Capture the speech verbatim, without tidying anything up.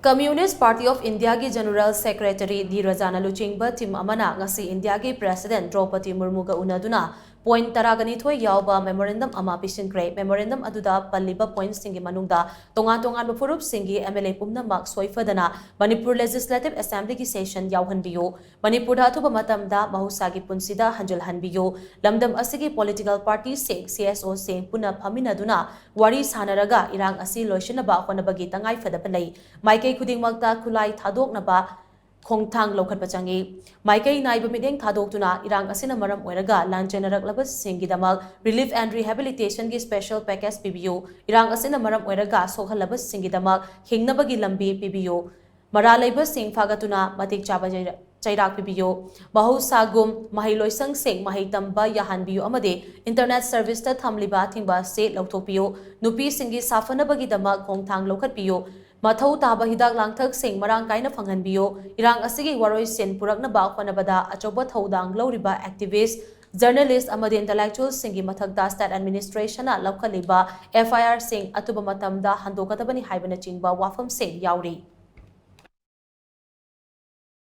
Communist Party of Indiaꯒꯤ General Secretary ꯗꯤ ꯔꯥꯖꯥꯅ ꯂꯨꯆꯤꯡꯕ team ꯑꯃꯅ ꯉꯁꯤ ꯏꯟꯗꯤꯌꯥꯒꯤ President ꯗ꯭ꯔꯧꯄꯗꯤ ꯃꯨꯔꯃꯨꯒ ꯎꯅꯗꯨꯅ point ꯇꯔꯥꯒ ꯅꯤꯊꯣꯏ ꯌꯥꯎꯕ memorandum ꯑꯃ ꯄꯤꯁꯤꯟꯈ꯭ꯔꯦ꯫ Memorandum ꯑꯗꯨꯗ ꯄꯜꯂꯤꯕ pointꯁꯤꯡꯒꯤ ꯃꯅꯨꯡꯗ ꯇꯣꯉꯥꯟ ꯇꯣꯉꯥꯟꯕ ꯐꯨꯔꯨꯞꯁꯤꯡꯒꯤ M L A ꯄꯨꯝꯅꯃꯛ ꯁꯣꯏꯐꯗꯅ ꯃꯅꯤꯄꯨꯔ Legislative Assemblyꯒꯤ session ꯌꯥꯎꯍꯟꯕꯤꯌꯨ, ꯃꯅꯤꯄꯨꯔꯗ ꯑꯊꯨꯕ ꯃꯇꯝꯗ ꯃꯍꯧꯁꯥꯒꯤ ꯄꯨꯟꯁꯤꯗ ꯍꯟꯖꯤꯜꯍꯟꯕꯤꯌꯨ, ꯂꯝꯗꯝ ꯑꯁꯤꯒꯤ political partyꯁꯤꯡ, C S Oꯁꯤꯡ ꯄꯨꯟꯅ ꯐꯝꯃꯤꯟꯅꯗꯨꯅ ꯋꯥꯔꯤ ꯁꯥꯅꯔꯒ ꯏꯔꯥꯡ ꯑꯁꯤ ꯂꯣꯏꯁꯤꯟꯅꯕ ꯍꯣꯠꯅꯕꯒꯤ ꯇꯉꯥꯏꯐꯗꯕ ꯂꯩ꯫ ꯃꯥꯏꯀꯩ ꯈꯨꯗꯤꯡꯃꯛꯇ ꯈꯨꯠꯂꯥꯏ ꯊꯥꯗꯣꯛꯅꯕ ꯈꯣꯡꯊꯥꯡ ꯂꯧꯈꯠꯄ ꯆꯪꯏ꯫ ꯃꯥꯏꯀꯩ ꯅꯥꯏꯕ ꯃꯤꯠꯌꯦꯡ ꯊꯥꯗꯣꯛꯇꯨꯅ ꯏꯔꯥꯡ ꯑꯁꯤꯅ ꯃꯔꯝ ꯑꯣꯏꯔꯒ ꯂꯥꯟꯖꯦꯟꯅꯔꯛꯂꯕꯁꯤꯡꯒꯤꯗꯃꯛ relief and rehabilitationꯒꯤ special package ꯄꯤꯕꯤꯌꯨ꯫ ꯏꯔꯥꯡ ꯑꯁꯤꯅ ꯃꯔꯝ ꯑꯣꯏꯔꯒ ꯁꯣꯛꯍꯜꯂꯕꯁꯤꯡꯒꯤꯗꯃꯛ ꯍꯤꯡꯅꯕꯒꯤ ꯂꯝꯕꯤ ꯄꯤꯕꯤꯌꯨ꯫ ꯃꯔꯥ ꯂꯩꯕꯁꯤꯡ ꯐꯥꯒꯠꯇꯨꯅ ꯃꯇꯤꯛ ꯆꯥꯕ ꯆꯩꯔꯥꯛ ꯆꯩꯔꯥꯛ ꯄꯤꯕꯤꯌꯨ꯫ ꯃꯍꯧꯁꯥꯒꯨꯝ ꯃꯍꯩꯂꯣꯏꯁꯪꯁꯤꯡ ꯃꯍꯩ ꯇꯝꯕ ꯌꯥꯍꯟꯕꯤꯌꯨ ꯑꯃꯗꯤ internet serviceꯇ ꯊꯝꯂꯤꯕ ꯑꯊꯤꯡꯕ ꯑꯁꯤ ꯂꯧꯊꯣꯛꯄꯤꯌꯨ꯫ ꯅꯨꯄꯤꯁꯤꯡꯒꯤ ꯁꯥꯐꯅꯕꯒꯤꯗꯃꯛ ꯈꯣꯡꯊꯥꯡ ꯂꯧꯈꯠꯄꯤꯌꯨ꯫ ꯃꯊꯧ ꯇꯥꯕ ꯍꯤꯗꯥꯛ ꯂꯥꯡꯊꯛꯁꯤꯡ ꯃꯔꯥꯡ ꯀꯥꯏꯅ ꯐꯪꯍꯟꯕꯤꯌꯨ꯫ ꯏꯔꯥꯡ ꯑꯁꯤꯒꯤ ꯋꯥꯔꯣꯏꯁꯤꯟ ꯄꯨꯔꯛꯅꯕ ꯍꯣꯠꯅꯕꯗ ꯑꯆꯧꯕ ꯊꯧꯗꯥꯡ ꯂꯧꯔꯤꯕ activist, journalist ꯑꯃꯗꯤ intellectualꯁꯤꯡꯒꯤ ꯃꯊꯛꯇ state administrationꯅ ꯂꯧꯈꯠꯂꯤꯕ F I Rꯁꯤꯡ ꯑꯊꯨꯕ ꯃꯇꯝꯗ ꯍꯟꯗꯣꯛꯀꯗꯕꯅꯤ ꯍꯥꯏꯕꯅꯆꯤꯡꯕ ꯋꯥꯐꯝꯁꯤꯡ ꯌꯥꯎꯔꯤ꯫